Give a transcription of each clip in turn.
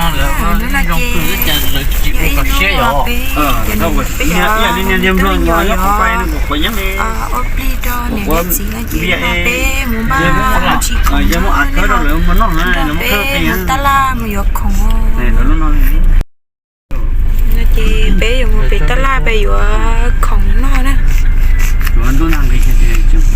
Hnub no ces yog ib hnub peb cov niam peb cov yawg yog ob plig rau niam thiab txiv no ces peb mus npaj mus tsis khoom no, peb mus tab laj mus yuav khoom. No ces peb yuav mus pem tab laj pem yuav khoom noj na.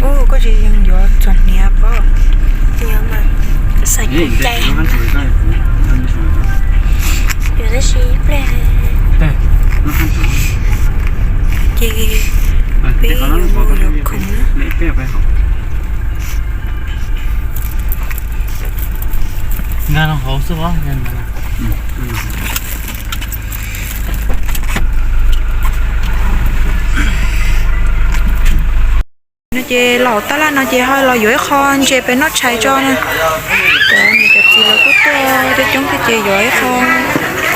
Ub, koj tsis yuav txog hniav pob. Xav cai. Yuav tab sis ib pliag ces peb yuav mus yuav khoom na. Nkag los hauv xwb os. No ces los hauv tab laj no ces ho los yuav ib qho ntses pem noj tshais tso na. Cov niam cov txiv lawv kuj tuaj coob coob thiab ces yuav ib qho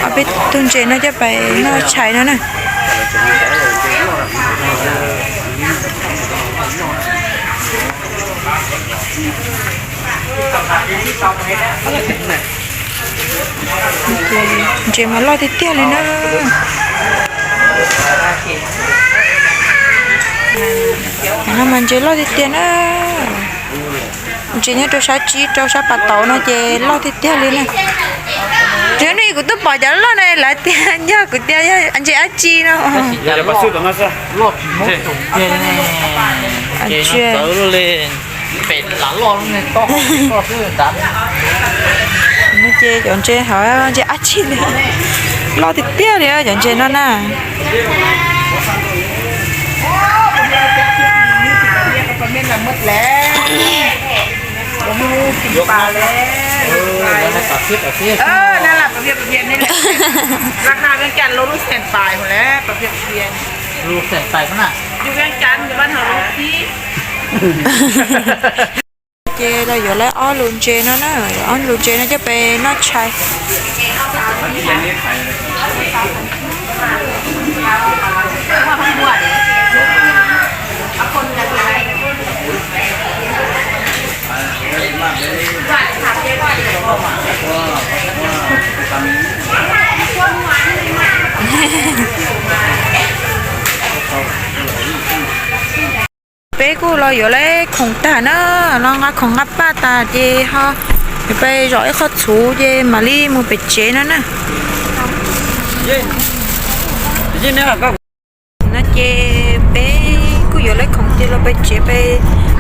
ob peb tug ntses no coj pem noj tshais no na. Ntses mas loj tiag tiag li na. No mas ntses loj tiag tiag na. Ntses nyob rau sab tsib rau sab pas tauv no ces loj tiag tiag li na. Tsis nej kuv twb pom cov loj na lawv tias yog kuv tias yog ntses dab tsi no. No ces cov ntses hov ntses dab tsi li, loj tiag tiag li cov ntses no na. Ces los yuav lawv ob lus ntses no na, ob lus ntses no coj pem noj tshais. Peb kuj los yuav lawv khoom tag na, los nqa khoom nqa paj tas ces ho yuav pem zom ib qho txhuv ces mam li mus pem tsev no na. No ces peb kuj yuav lawv khoom ces los pem tsev,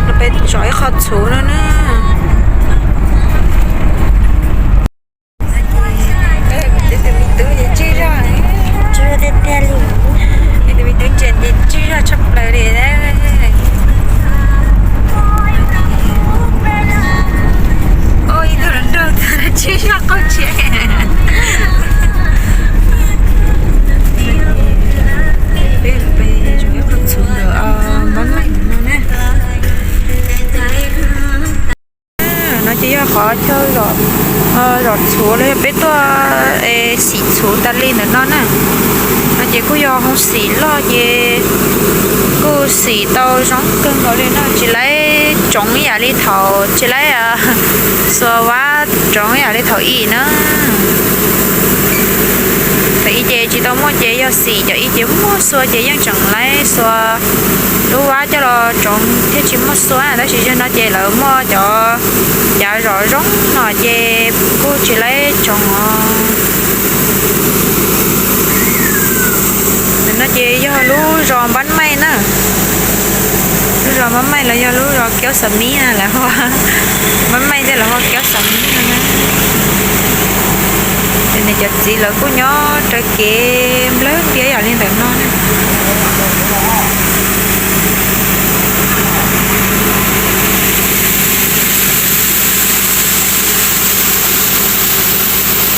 los pem zom ib qho txhuv no na. Tus me tub ces tswj zog, tswj zog tiag tiag li. Tus me tub ntses ces tswj zog tshaj plaws li. Ib tug hluas nraug tswj zog qaug tsheb. Peb pem zom ib qho txhuv ntawm npab meej no na. No ces yog qhov chaw zom txhuv los yog peb tuaj xim txhuv tas li ntawm no na. No ces kuj yog hoob xim loj ces kuj xim tau zoo kawg nkaus li no, tsis laib tsoov ib yam li thaum, tsis laib xuas vab tsoov ib yam li thaum ub na. Thaum ub ces tsis tau muaj ces yog xim, cov ub ces muaj xuas ces yeej tseem laib xuas lub vab coj los tsoov thiaj tsis muaj xuas, tab sis zaum no ces lawv muaj cov cav zom zoo no ces kuj tsis laib tsoov os. Ntawm no ces yog lub zos npab meej na. Lub zos npab meej los yog lub zos kiab xav mib na lawv hu, npab meej thiab lawv hu kiab xav mib no na. Ces niam cov txiv lawv kuj nyob raws kev nplawg ntiab yam li ntawm no na.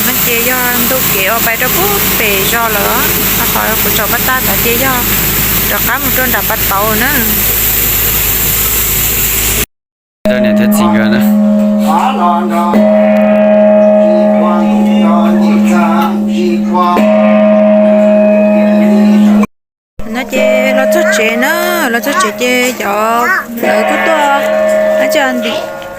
No ces yog ntu kev uas pais rau pem zos lawm, qhov kuv tsom paj tab tom ces yog rov qab mus rau nram pas tauv na. Niam thiab txiv nkawd na. No ces los txog tsev na, los txog tsev ces cov lawv kuj tuaj, tab sis ntim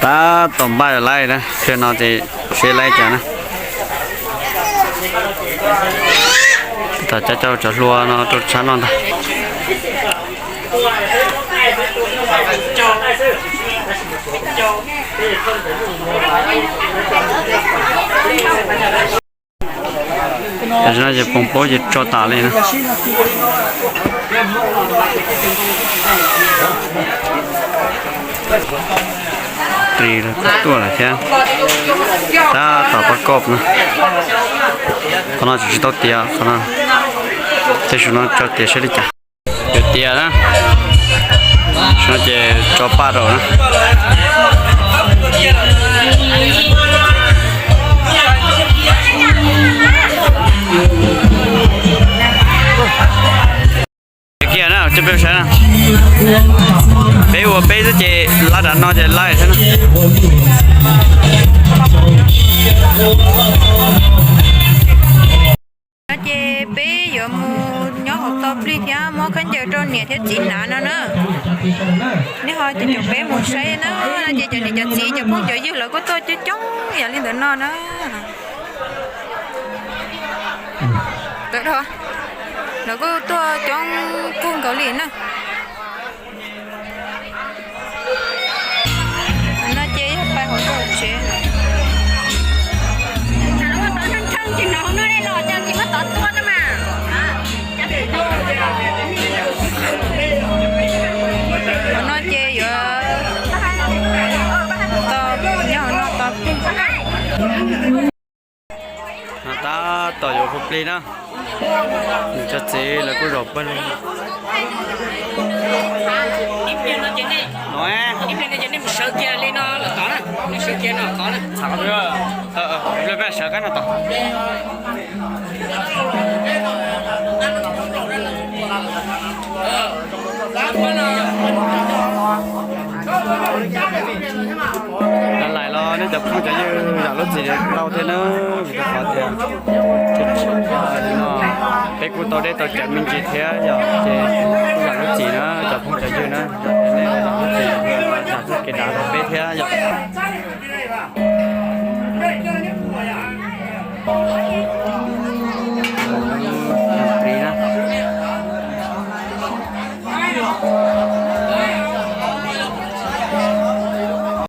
Tab tom npaj laij na, pliag no ces seb laij cas na. Tab tom coj cov hlua no rau tshab no ntag. Tam sim no ces poos paub ces tso tas li na. Ris los kuj tuaj lawm thiab. Tab tom pab koj no. Qhov no tseem tsis tau tiav, qhov no tej zaum no tso tiav seb li cas. Yuav tiav na, no ces tso paj rau na. Kiag na, coj peb saib na. Peb ua peb xwb ces lab dav no ces laij xwb na. No ces peb yuav mus nyob hauv tau plig thiab muab khaub ncaws rau niam thiab txiv hnav no na. Nej ho ces peb mus saib na, no ces cov niam cov txiv cov phooj cov ywg lawv kuj tuaj coob coob yam li ntawm no na. Lawv kuj tuaj coob kawg nkaus li na. No ces yog pais hauv tsev. Hauv no ces No tab tom yuav pub plig na. Nws cov txiv lawv kuj zaum pawg lug. No, sawv kiag li no los tod na, sawv kiag no tod na. Sawv kab no tod. Laiv los nej cov phooj cov ywg zam lub txim tau thiab na, vim rau qhov tias no peb kuj tau dej tau cawv me ntsis thiab yom, ces kuj zam lub txim na cov phooj cov ywg na, nej zam lub txim, zam txoj kev dav rau peb thiab yom.